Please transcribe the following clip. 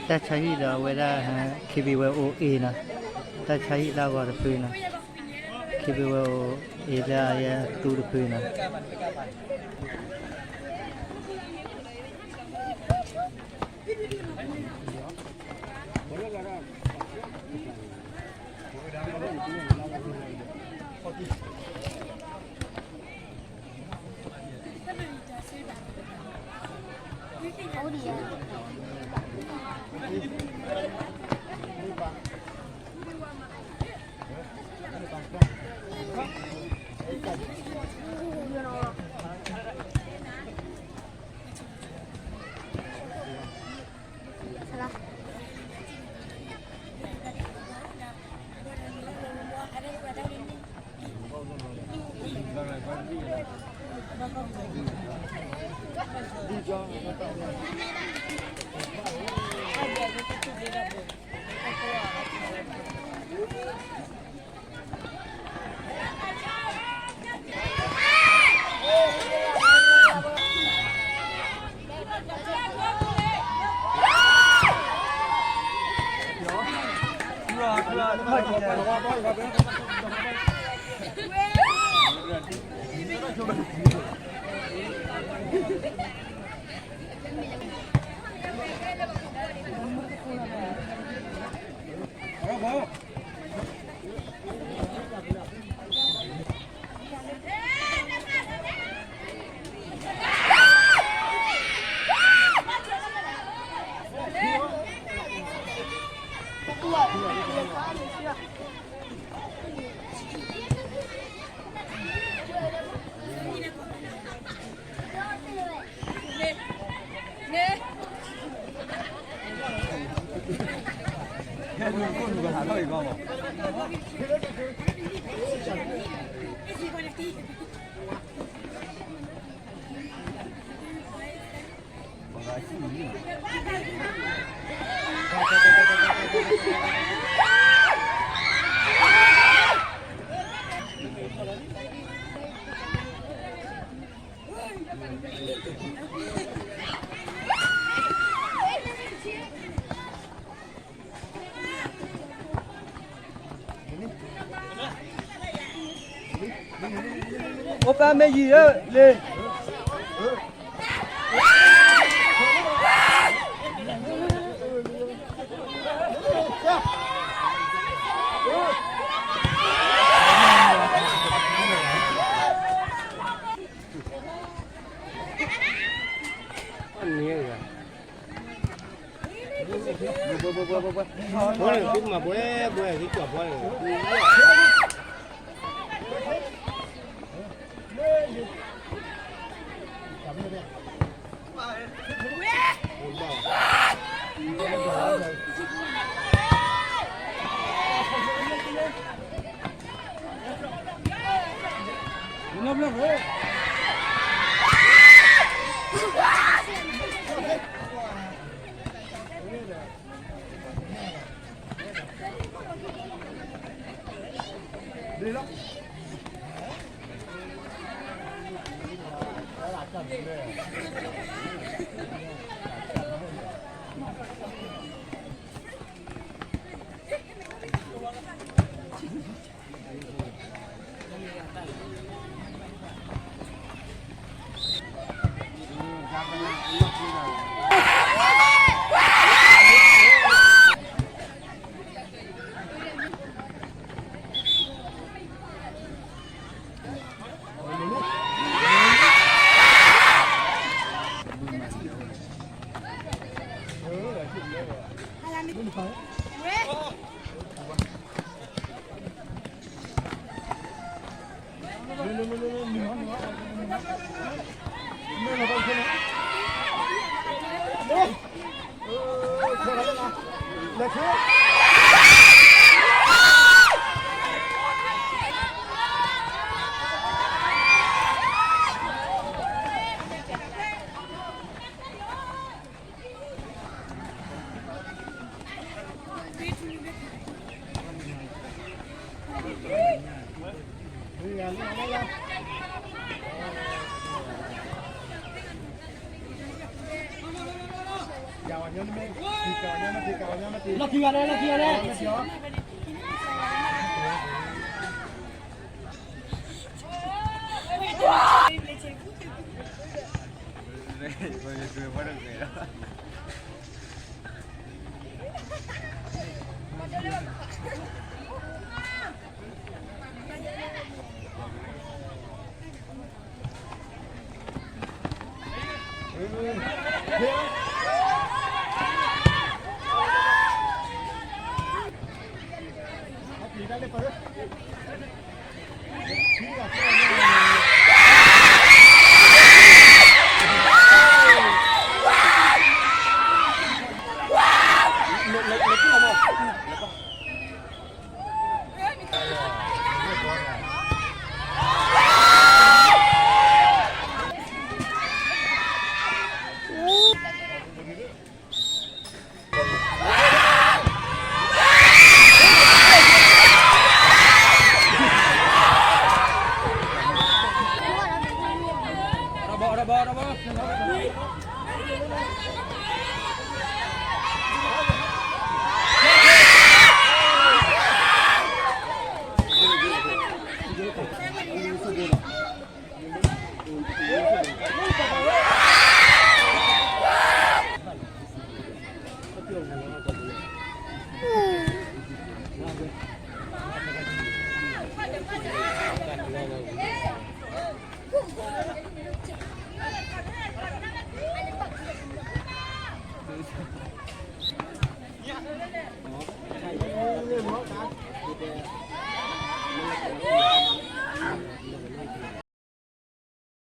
တၢ်ဆါဟံၣ်ဒီးအဝဲဒၣ် ခံဘံဝဲအိၣ်အ့ၣ်နီၤ, တၢ်ဆါဟံၣ်လၢအဂီၤတဖုနီၤ, ခံဘံဝဲအိၣ်အ့ၣ်လၢအသူတဖုနီၤ. အိၣ်ပၢ်မ့ၢ်ယံၤဧၢ, လ့ၤ. လီၢ်ခံဂၤလဲၣ်, လီၢ်ခံဂၤလဲၣ်.